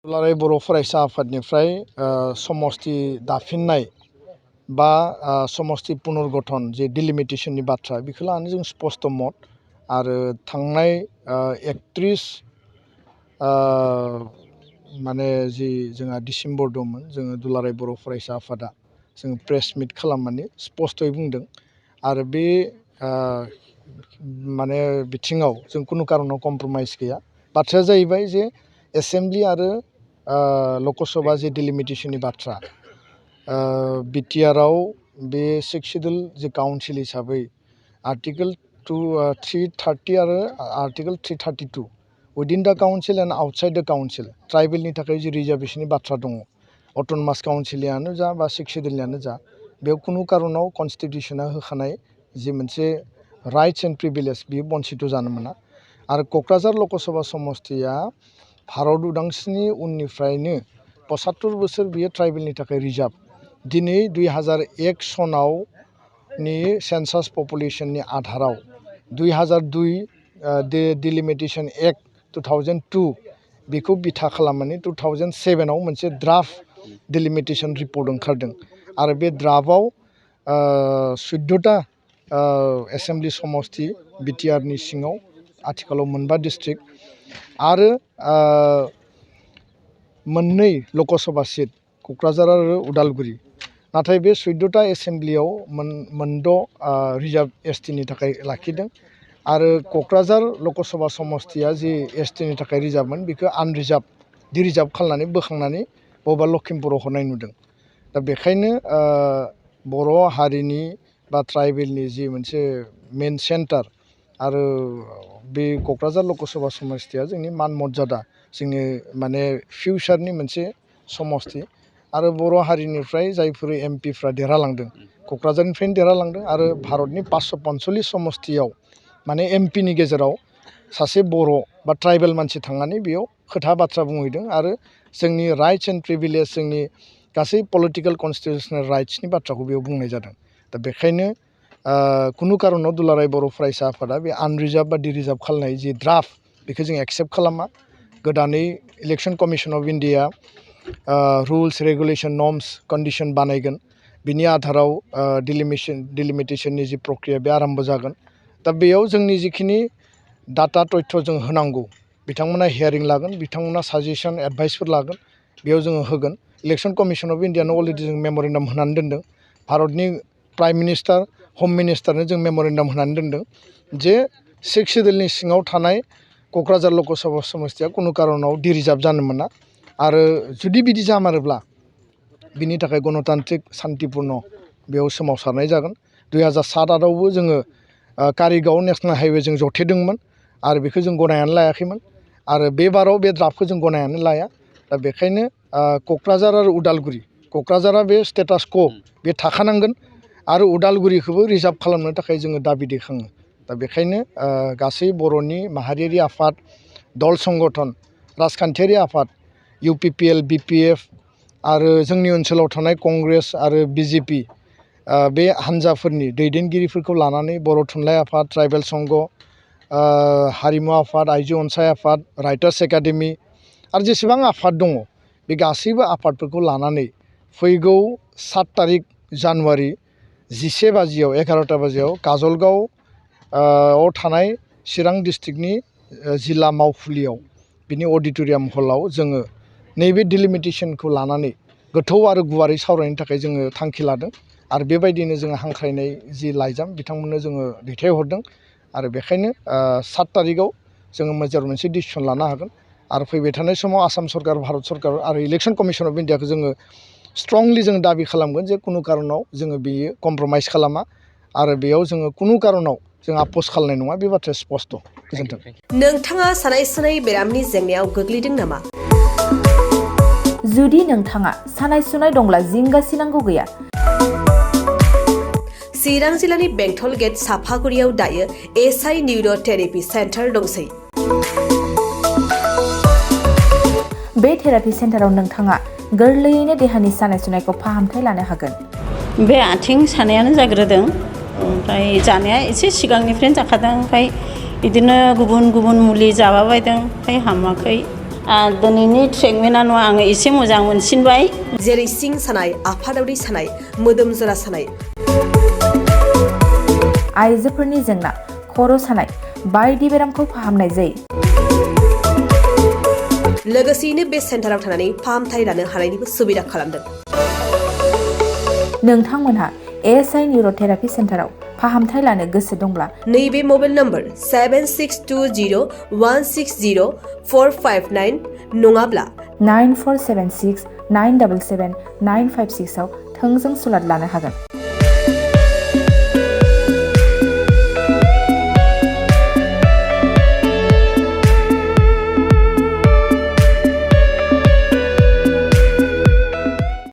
दुलाराय बर' फरायसा आफादनिफ्राय समस्ति दाफिननाय बा समस्ति पुनर्गठन जे डिलिमिटेशननि बाथ्रा बेखौ लानानै जों स्पष्ट मत आरो थांनाय 31 माने जि जोंहा डिसेम्बर दंमोन जोङो दुलाराय बर' फरायसा आफादा जों प्रेस मिट खालामनानै स्पष्टयै बुंदों आरो बे माने बिथिङाव जों कुनु कारनाव कम्प्रमाइज गैया। बाथ्राया जाहैबाय जे एसेम्ब्लि आरो लकसभा जे डिलिमिटेशननि बाथ्रा बिटिआरआव बे 6 शिड्युल जे काउन्सिल हिसाबै आर्टिकल 330 आरो आर्टिकल 332 उइदिन द काउन्सिल एन्ड आउटसाइड द काउन्सिल ट्राइबेलनि थाखाय जे रिजार्भेशननि बाथ्रा दङ अट'नमास काउन्सिलनियानो जा बा 6 शिड्युलनियानो जा बेयाव कुनु कारनाव कन्स्टिटिउसना होखानाय जे मोनसे राइट्स एन्ड प्रिभिलेज बियो बन्सित जानो मोना आरो क'क्राझार लकसभा समस्तिया भारत उदांस्रिनि उननिफ्रायनो 75 बोसोर बियो ट्राइबेलनि थाखाय रिजार्भ दिनै 2001 सनाव नि सेन्सास पपुलेशननि आधाराव 2002 डिलिमिटेशन एक्ट 2002 बेखौ बिथा खालामनानै 2007 आव मोनसे ड्राफ्ट डिलिमिटेशन रिपर्ट ओंखारदों आरो बे ड्राफ्टआव 14टा एसेम्ब्लि समस्ति बिटिआरनि सिङाव आथिखालाव 9 डिस्ट्रिक्ट आरो 2 लकसभा सीट क'क्राझार आरो उदालगुरि नाथाय बे 14टा एसेम्ब्लियाव 6 रिजार्भ एसटिनि थाखाय लाखिदों आरो क'क्राझार लकसभा समस्तिया जि एसटिनि थाखाय रिजार्भमोन बेखौ आनरिजार्भ डिरिजार्भ खालामनानै बोखांनानै बबेबा लखिमपुराव हरनाय नुदों। दा बेखायनो बर' हारिनि बा ट्राइबेलनि जि मोनसे मेन सेन्टार आरो बे क'क्राझार लकसभा समस्तिया जोंनि मान मर्यादा जोंनि माने फिउचारनि मोनसे समस्ति आरो बर' हारिनिफ्राय जायफोर एमपिफ्रा देरहालांदों क'क्राझारनिफ्रायनो देरहालांदों आरो भारतनि 545 समस्तियाव माने एमपिनि गेजेराव सासे बर' बा ट्राइबेल मानसि थांनानै बेयाव खोथा बाथ्रा बुंहैदों आरो जोंनि राइट्स एन्ड प्रिभिलेज जोंनि गासै पलिटिकेल कन्स्टिटिउसनेल राइट्सनि बाथ्राखौ बेयाव बुंनाय जादों। दा बेखायनो कुनु कारनाव दुलाराय बर' फरायसा आफादा बे आनरिजार्भ बा डिरिजार्भ खालामनाय जि ड्राफ्ट बेखौ जों एक्सेप्ट खालामा। गोदानै election commission of India rules regulation norms condition बानायगोन बिनि आधाराव डिलिमिटेशननि जि प्रक्रिया बे आरम्भ जागोन। दा बेयाव जोंनि जिखिनि डाटा तथ्य जों होनांगौ बिथांमोना हियारिं लागोन बिथांमोना साजेसन एडभाइसफोर लागोन बेयाव जोङो होगोन। इलेक्शन कमिशन अफ इन्डियानो अलरेडि जों मेम'रेन्डाम होनानै दोनदों भारतनि प्राइम मिनिस्टार हम मिनिस्टारनो जों मेम'रेन्डाम होनानै दोनदों जे 6 शिड्युलनि सिङाव थानाय क'क्राझार लकसभा समस्तिया कुनु कारनाव डिरिजार्भ जानो मोना आरो जुदि बिदि जामारोब्ला बिनि थाखाय गणतान्त्रिक शान्तिपूर्ण बेयाव सोमावसारनाय जागोन। 2007-8आवबो जोङो कारिगाव नेशनेल हाइवे जों जथेदोंमोन आरो बेखौ जों गनायनानै लायाखैमोन आरो बे बाराव बे ड्राफ्टखौ जों गनायनानै लाया। दा बेखायनो क'क्राझार आरो उदालगुरि क'क्राझारा बे स्टेटास को बे थाखानांगोन आरो उदालगुरिखौबो रिजार्भ खालामनो थाखाय जोङो दाबि दैखाङो। दा बेखायनो गासै बर'नि माहारियारि आफाद दल संगठन राजखान्थियारि आफाद UPPL BPF आरो जोंनि ओनसोलाव थानाय कंग्रेस आरो BJP बे हान्जाफोरनि दैदेनगिरिफोरखौ लानानै बर' थुनलाइ आफाद ट्राइबेल संघ हारिमु आफाद आइजो अनसाय आफाद राइटार्स एकाडेमि आरो जेसेबां आफाद दङ बे गासैबो आफादफोरखौ लानानै फैगौ 7 तारिख जानुवारि 11 बाजियाव 11टा बाजियाव काजलगाव थानाय चिरां डिस्ट्रिक्टनि जिल्ला मावखुलियाव बिनि अडिट'रियाम हलाव जोङो नैबे डिलिमिटेशनखौ लानानै गोथौ आरो गुवारै सावरायनो थाखाय जोङो थांखि लादों आरो बेबायदिनो जोङो हांख्रायनाय जि लाइजाम बिथांमोननो जोङो दैथायहरदों आरो बेखायनो 7 तारिखआव जोङो मोनसे डिसिसन लानो हागोन आरो फैबाय थानाय समाव आसाम सरकार भारत सरकार आरो इलेक्शन कमिशन अफ इन्डियाखौ जोङो स्ट्रंलि जों दाबि खालामगोन जे कुनु कारनाव जोङो बेयो कम्प्रमाइज खालामा आरो बेयाव जोङो कुनु कारनाव जों आपस खालामनाय नङा बे बाथ्राया स्पष्ट। गोजोन्थों। नोंथाङा सानाय सुनाय बेरामनि जेंनायाव गोग्लैदों नामा? जुदि नोंथाङा सानाय सुनाय दंब्ला जिंगासिनांगौ गैया। चिरां जिल्लानि बेंटल गेट साफागुरियाव दायो SI निउर' थेरापि सेन्टार दंसै। बे थेरापि सेन्टाराव नोंथाङा गोरलैयैनो देहानि सानाय सुनायखौ फाहामथाय लानो हागोन। बे आथिं सानायानो जाग्रोदों ओमफ्राय जानाया एसे सिगांनिफ्रायनो जाखादों ओमफ्राय बिदिनो गुबुन गुबुन मुलि जाबाय बायदों ओमफ्राय हामाखै दिनैनि ट्रिटमेन्टआ आङो एसे मोजां मोनसिनबाय जेरै सिं सानाय आफादावरि सानाय मोदोम जरा सानाय आइजोफोरनि जेंना खर' सानाय बायदि बेरामखौ फाहामनाय जायो लोगोसेयैनो बे सेन्टाराव थानानै फाहामथाय लानो हानायनिबो सुबिदा खालामदों नोंथांमोनहा एएसआइ निउर'थेरापि सेन्टाराव फाहामथाय लानो गोसो दंब्ला नैबे मबाइल नम्बर 7620160459 नङाब्ला 9476 977 956 आव थोंजों सुलाद लानो हागोन